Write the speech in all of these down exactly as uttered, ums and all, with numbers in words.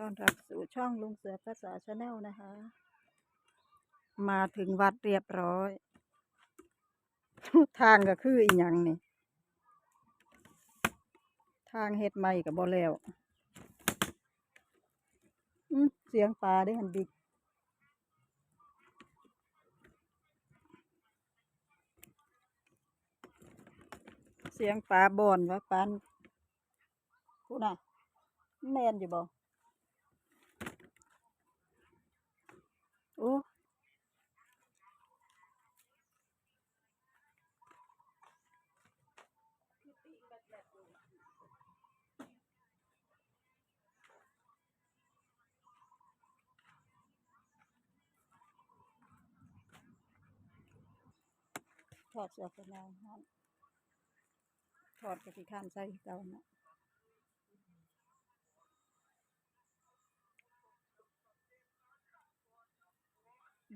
ต้อนรับสู่ช่องลุงเสือภาษาแชนแนลนะคะ มาถึงวัดเรียบร้อย ทางก็คืออีหยังนี่ ทางเฮ็ดใหม่ก็บ่แล้ว อืม เสียงปลาเด้หั่นบิ๊ก เสียงปลาบ่อนว่าปาน พุ้นน่ะ แม่นอยู่บ่ โอ้ ถอดเสื้อผ้าหนาวฮ้อน ถอดกะขี้คร้านใส่คือเก่าเนาะ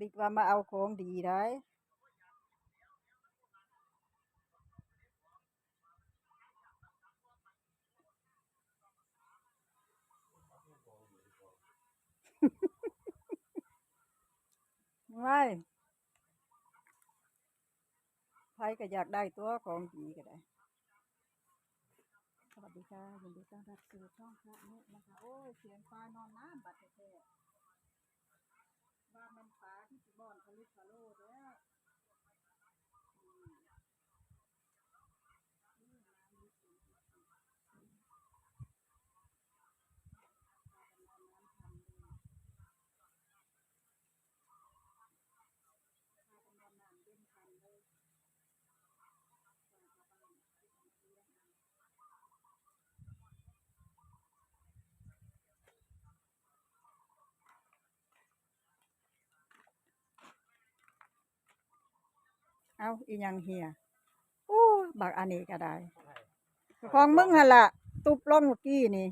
บิ๊กว่ามาเอาของดีได้ ว้าย ไผก็อยากได้ตัวของดีก็ได้ สวัสดีค่ะ ยินดีต้อนรับสู่ช่องพระนุนะคะ โอ้ย เสียงปลานอนน้ำบัดแท้ๆ ว่ามันปลาที่สิบ่อนทะลุทะโลเด้อ อืม เอาอีหยังเหี่ย อู้ บักอันนี้ก็ได้ ของมึงหั่นล่ะ ตุ๊บลงเมื่อกี้นี่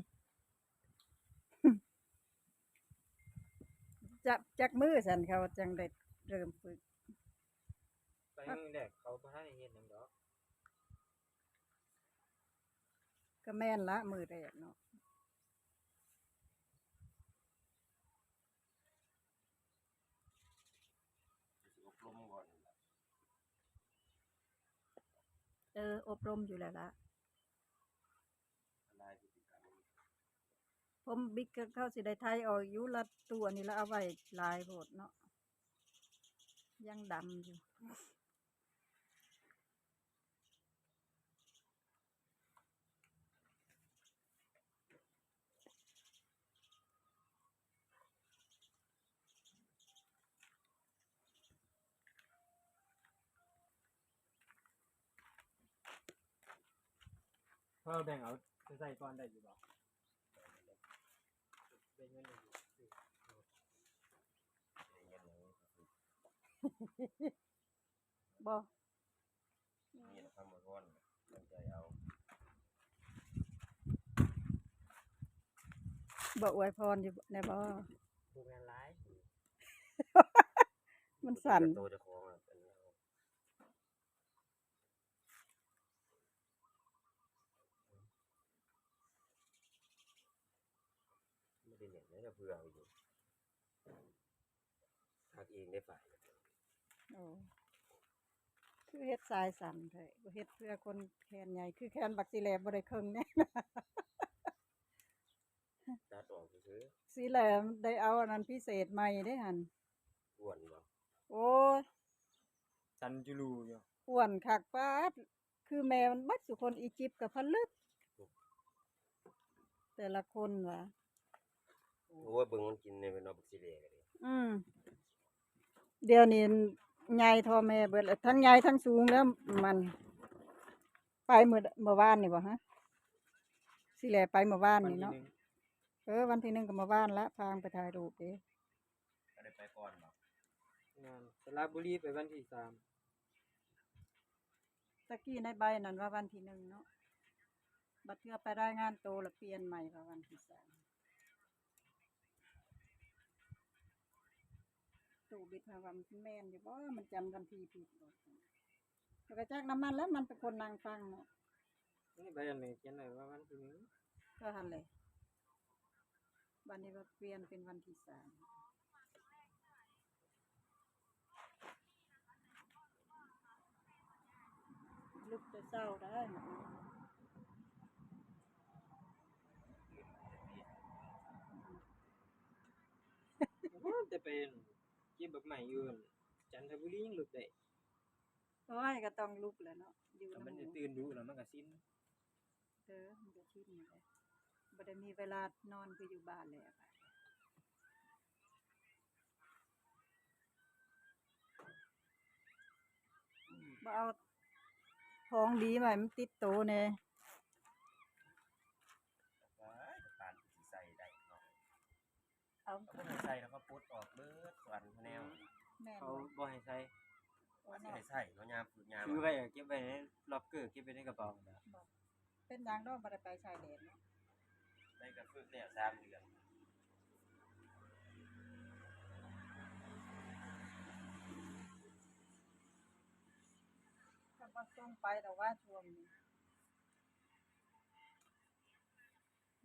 จัก จักมื้อซั่นเขาจังได้เริ่มฝึก ไปมื้อแรกเขาบ่ทันได้เฮ็ดหยังดอก ก็แม่นละ มื้อแรกเนาะ สิอบรมก่อนนั่นล่ะ เออ อบรมอยู่แล้วละ ทำลายพฤติกรรม ผมบิ๊กก็เขาสิได้ไถออกอยู่ ละตัวนี่ละเอาไว้หลายโพดเนาะ ยังดำอยู่ พ่อแบ่งเอาไปใส่ก่อนได้อยู่บ่ ได้เงินอยู่ บ่ นี่นะครับ อวยพร ตั้งใจเอา บ่อวยพรอยู่แน่บ่ ดูงานหลาย มันสั่น ตัวเจ้าของอะ อันนี้ ไม่ได้เน้นนะ เพื่อเอาอยู่ ทักเองได้ฝ่าย โอ้ คือเฮ็ดสายสั้นแท้ บ่เฮ็ดเพื่อคนแขนใหญ่ คือแขนบักสิแลบ่ได้เคิ่งแน่ ตัดออกซื่อๆ สิแลได้เอาอันนั้นพิเศษใหม่เด้หั่น อ้วนบ่ โอ้ย ตันจุลูอยู่ อ้วนคัก ป๊าด คือแม่มันเบิดซุคน อีจิปต์กับผลึก แต่ละคนวะ โอ้ย เบิ่งมันกินเนี่ย เป็นเอาบักซีเรียกันดิ อืม เดี๋ยวนี้ใหญ่ท่อแม่เบิดแล้ว ทั้งใหญ่ทั้งสูงแล้วมัน ไปเมื่อ เมื่อวานนี่บ่ฮะ สิแลไปเมื่อวานนี่เนาะ วันที่หนึ่ง เออ วันที่หนึ่งก็เมื่อวานละ พาไปถ่ายรูปเด้ ก็ได้ไปก่อนบ่ งานสระบุรีไปวันที่สาม ตะกี้ในใบนั้นว่าวันที่หนึ่งเนาะ บัดเทื่อไปรายงานตัวแล้วเปลี่ยนใหม่ว่าวันที่สาม ตู้บิดหาว่ามันแม่นอยู่บ่ มันจำวันที่ผิดบ่ แล้วก็จักน้ำมันแล้วมันเป็นคนนั่งฟังเนาะ นี่ใบอันนี้เขียนไว้ว่าวันที่หนึ่ง ก็หั่นแหละ บัดนี้ว่าเปลี่ยนเป็นวันที่สาม ลุกแต่เช้าได้ แต่ไปเก็บบักไม้อยู่จันทบุรียังลุกได้ โอ้ย ก็ต้องลุกแหละเนาะ อยู่ ก็มัน นำหมู่ จะตื่นดุแล้วมันก็ชิน เออ มันก็ชินนั่นแหละ บ่ได้มีเวลานอนคืออยู่บ้านแล้ว บ่เอาของดีไว้มันติดโตแน่ ว้าย ปานสิใส่ได้เนาะ เอา เขาบ่ให้ใส่แล้วเขาปลดออกเบิดทุกอันแนว แม่น เขา บ่ บ่ให้ใส่ โอ้ ว่าสิ เนาะ ให้ใส่เนาะ ยามฝึกยาม คือไว้อะ เก็บไว้ในล็อกเกอร์ เก็บไว้ในกระเป๋านะ บ่ เป็นหยังเนาะ บ่ได้ไปชายแดนเนาะ ได้ก็ฝึกแล้วสามเดือน ก็บ่ต้องไปดอกว่าช่วงนี้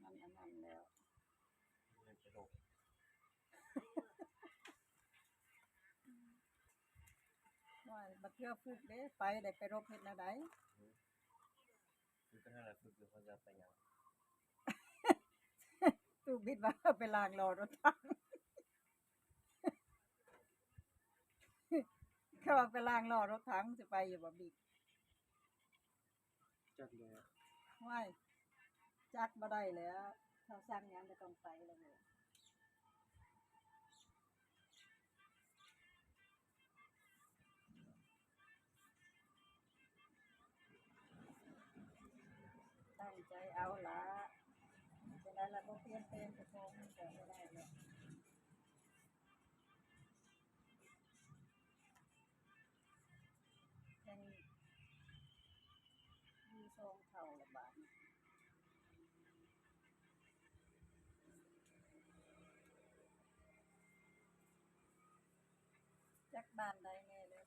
มันอันนั้นแล้ว มันจะลง ว่าบัดเทื่อฝึกเด้ ไปได้ไปรบเฮ็ดแนวใด คือก็นั่นแหละ ฝึกอยู่เขาจะไปหยัง ตู้บิดว่าไปล้างล้อรถถัง เขาว่าไปล้างล้อรถถัง สิไปอยู่บ่บิ๊ก จักแล้ว ว้าย จักบ่ได้แล้ว เขาสั่งหยังก็ต้องไปแล้วแหละ ตั้งใจเอาละ จะได้ละบ่เปลี่ยนแปลงเจ้าของมันก็บ่ได้แล้ว ยังอยู่ซองเฒ่าละบาดนี้ จักบ้านใดแน่เลย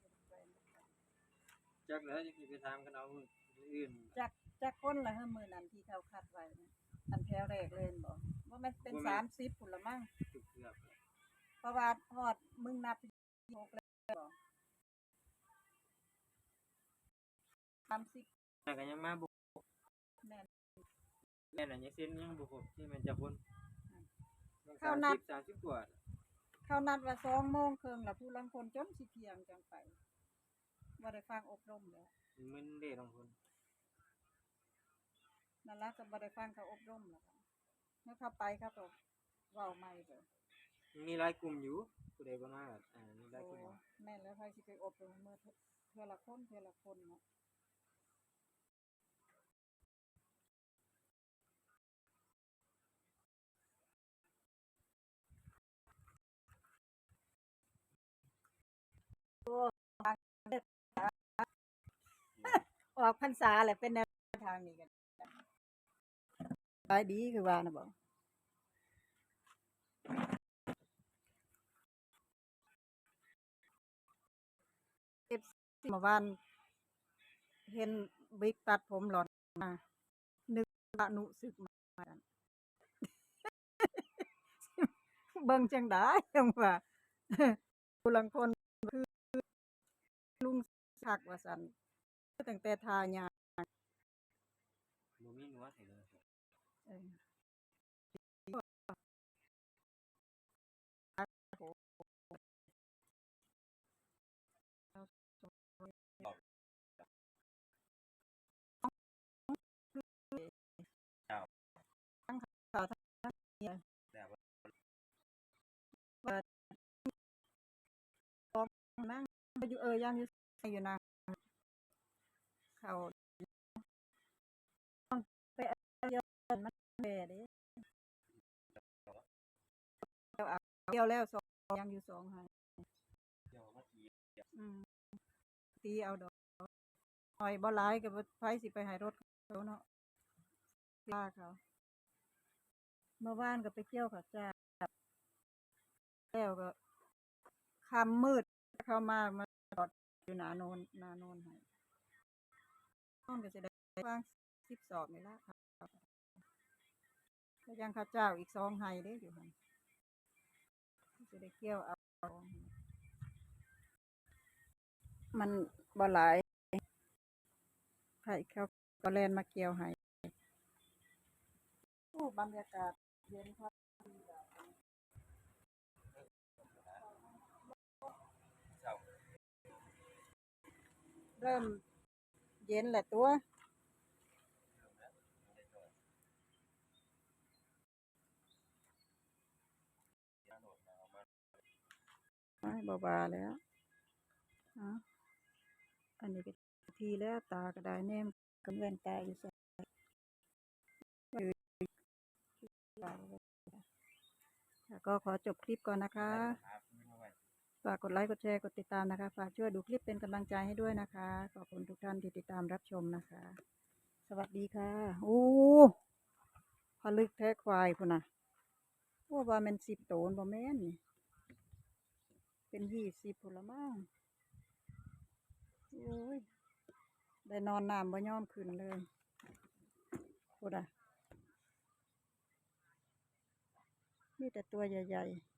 จักแล้ว จักสิไปถามกันเอามื้ออื่น จัก จักคนละเฮ้อ มื้อนั้นที่เขาคัดไว้นะ อันแถวแรกเลยแม่นบ่ บ่แม่นเป็น บ่แม่น สามสิบพุ้นละมั้ง เกือบๆ เพราะว่าฮอดมึงนับ หกแล้วบ่ สามสิบ แต่ก็ยังมาบ่ แม่น แม่นอันยังเซ็นยังบ่ครบ ที่แม่นจักคน อืม ยัง เขานัด สามสิบ สามสิบกว่า เขานัดว่าสองโมงครึ่ง แล้วผู้ลางคนจนสิเที่ยงจังไป บ่ได้ฟังอบรมแล้ว มันเด้ลางคน นั่นล่ะ ก็บ่ได้ฟังเขาอบรมแล้ว แล้วเขาไปเขาก็เว้าใหม่เด้อ มีหลายกลุ่มอยู่ ผู้ใดบ่มาก็ อ่า มีหลายกลุ่ม โอ้ อยู่ แม่นแล้ว ไผสิไปอบรมเมื่อเทื่อ เทื่อละคน เทื่อละคนเนาะ โอ้ ออกพรรษาแหละ เป็นแนวทางนี้กัน ขายดีคือว่านะบ่ เอฟซี เมื่อวานเห็นบิ๊กตัดผมหล่อนมา นึกว่านุสึกมา เบิ่งจังใด๋ จังว่า ผู้ลางคนคือลุงศักดิ์ว่าซั่น ตั้งแต่ทายา บ่มีหนวดให้เลย เออ นั่งอยู่ เออ ย่างอยู่ อยู่นะ เขา ไปเอาเกี่ยวมันแปรเด้ เกี่ยวเอา เกี่ยวแล้วสอง ยังอยู่สองให้ อืม ตีเอาดอก หน่อยบ่หลายก็บ่ ไผสิไปให้รถเขาเนาะ ลาเขา เมื่อวานก็ไปเกี่ยวเขาจ้า แล้วก็ค่ำมืด เขามา มาจอดอยู่หน้าโนน หน้าโนนให้ โนนก็สิได้วางสิบสอบนี่ล่ะค่ะ ยังข้าวเจ้าอีกสองไฮ่เด้อยู่หั่น สิได้เกี่ยวเอา มันบ่หลาย ไผเขาก็แล่นมาเกี่ยวให้ โอ้ บรรยากาศเย็นครับ เริ่มเย็นแหละตัว ไม่บ่บาแล้ว เอ้า อันนี้ก็ทีแล้ว ตาก็ได้แนมกับแว่นตาอยู่ใส่ ค่ะ ก็ขอจบคลิปก่อนนะคะ ฝากกดไลค์ กดแชร์ กดติดตามนะคะ ฝากช่วยดูคลิปเป็นกำลังใจให้ด้วยนะคะ ขอบคุณทุกท่านที่ติดตามรับชมนะคะ สวัสดีค่ะ โอ้ ผลึกแท้ควายพุ้นน่ะ โอ้ ว่าแม่นสิบโตนบ่แม่นนี่ เป็นยี่สิบพุ้นละมั้ง โอ้ย ได้นอนน้ำบ่ยอมขึ้นเลย พุ้นน่ะ มีแต่ตัวใหญ่ๆ